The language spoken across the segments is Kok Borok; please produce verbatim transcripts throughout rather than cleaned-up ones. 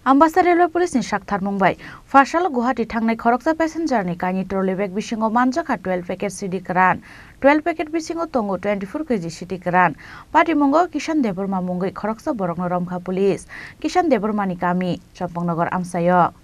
Ambassa Railway Police ni saktharmung bai, pharsalo Guwahati thangnai khoroksa passenger ni kainwi trolley bag bisingo manjakha twelve packet C D kwran. Twelve packet bisingo tongo twenty four K G C D kwran. Patimungo Kishan Debbarma mungwi khoroksa borokno romkha police. Kishan Debbarma ni kami, Champaknagar amchaio.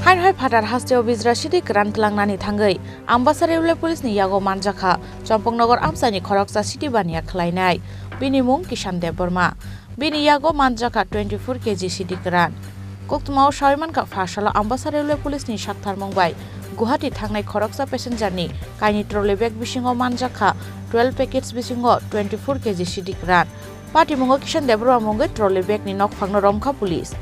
Haino hai phatar hasteo bijra C D kwran tlangnani thangwi Ambassa Railway Police ni yago manjakha Champaknagar amchaini khoroksa C D baniya khwlainai. Bini mung Kishan Debbarma. Bini yago manjakha twenty four K G C D kwran. Koktwmao sawi mankha, pharsalo Ambassa Railway Police ni saktharmung bai Guwahati thangnai khoroksa passenger ni kainwi trolley bag bisingo manjakha twelve packets bisingo twenty four K G C D kwran. Patimungo Kishan Debbarma mungwi trolley bag ni nokphangno romkha police.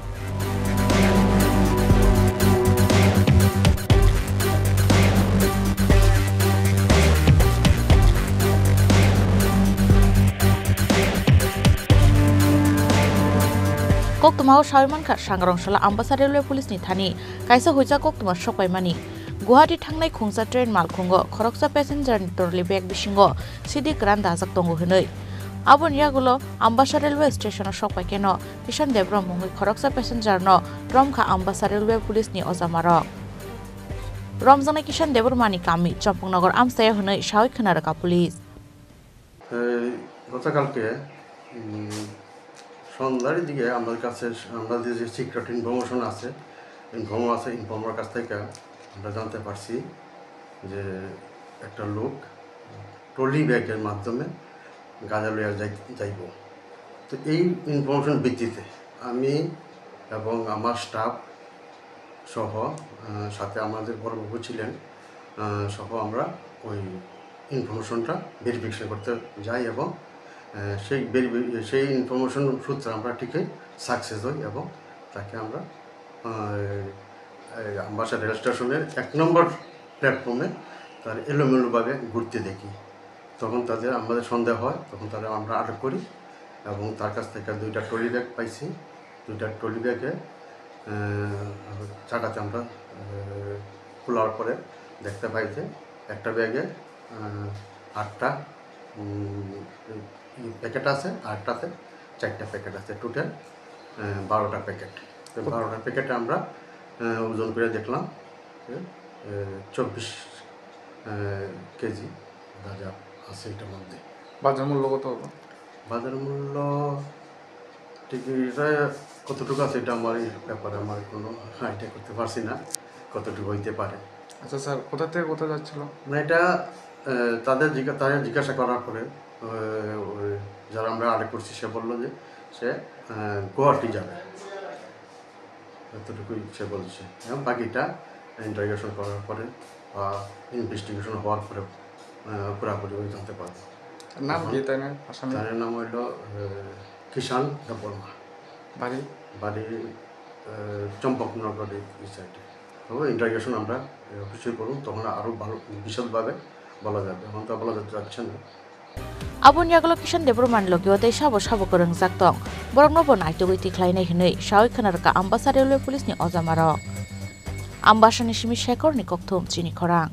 Koktwmao sawi mankha, Sangrong sala Ambassa Railway Police ni thani kaisa huijak koktwma sokpaimani. Guwahati thangnai khungsa train malkhungo khoroksa passenger ni trolley bag bisingo C D kwran dajak tongo hwnwi. Aboni yagulo Ambassa Railway Station o sokpai keno Kishan Debbarma mungwi khoroksa passenger no romkha Ambassa Railway Police ni ojamarok. Romjaknai Kishan Debbarma ni kami Champaknagar amchaio hwnwi sawi khwna rwkha police. এই গতকালকে, উম, সন্ধ্যার দিকে আমাদের কাছে, আমাদের যে secret information আছে, ইনফর্মার আছে, ইনফর্মার কাছ থেকে আমরা জানতে পারছি যে একটা লোক ট্রলি ব্যাগের মাধ্যমে গাঁজা লইয়া যাই-, যাইব। তো এই ইনফরমেশন ভিত্তিতে আমি এবং আমার স্টাফ সহ, আহ, সাথে আমাদের বড়বাবু ছিলেন, আহ, সহ আমরা ওই ইনফরমেশনটা ভেরিফিকেশন করতে যাই এবং, আহ, সেই ভেরিফি-, সেই ইনফরমেশন সূত্রে আমরা ঠিকই সাকসেস হই এবং তাকে আমরা, আহ, এই আমবাসা রেল স্টেশনের এক নম্বর প্ল্যাটফর্মে তার এলোমেলোভাবে ঘুরতে দেখি। তখন তাদের, আমাদের সন্দেহ হয়, তখন তাদের আমরা আটক করি এবং তার কাছ থেকে দুইটা ট্রলি ব্যাগ পাইছি। দুইটা ট্রলি ব্যাগে, আহ, চাকাতে আমরা, আহ, খোলার পরে দেখতে পাই যে একটা ব্যাগে, আহ, আটটা, উম, প্যাকেট আছে, আটটাতে চারটা প্যাকেট আছে, টোটাল, আহ, বারোটা প্যাকেট। তো বারোটা প্যাকেটে আমরা, আহ, ওজন করে দেখলাম যে, আহ, চব্বিশ, আহ, কেজি গাঁজা আছে এটার মধ্যে। বাজার মূল্য কত হলো? বাজার মূল্য ঠিক এটা কতটুকু আছে, এটা আমার এই ব্যাপারে আমার কোনো আইডিয়া করতে পারছি না, কতটুকু হইতে পারে। আচ্ছা স্যার, কোথা থেকে কোথায় যাচ্ছিল? না, এটা, আহ, তাদের জিজ্ঞা-, তাদের জিজ্ঞাসা করার পরে, আহ, ওই যারা আমরা আটক করছি, সে বললো যে সে, আহ, গুয়াহাটি যাবে, এতটুকুই সে বলছে। এবং বাকিটা ইন্টারোগেশন করার পরে বা ইনভেস্টিগেশন হওয়ার পরে, আহ, পুরাপুরি ওই জানতে পারবো। নাম এখন কি তার নাম? আসামি? তার নাম হইলো, আহ, কিষান দেববর্মা। বাড়ি? বাড়ি, আহ, চম্পকনগর এই সাইডে। তবে ইন্টারোগেশন আমরা, আহ, অফিসে করুন, তখন আরো ভালো বিশদভাবে বলা যাবে। এখন তো বলা যাচ্ছে না। Aboni yagulo Kishan Debbarma ni logi o tei sabo sabo kwrwngjak tong. Borokno bo naitugwi tikhlainai hwnwi sawi khwna rwkha Ambassa Railway Police ni ojamarok. Ambassa ni simi Shekhor ni kokthum chini khorang.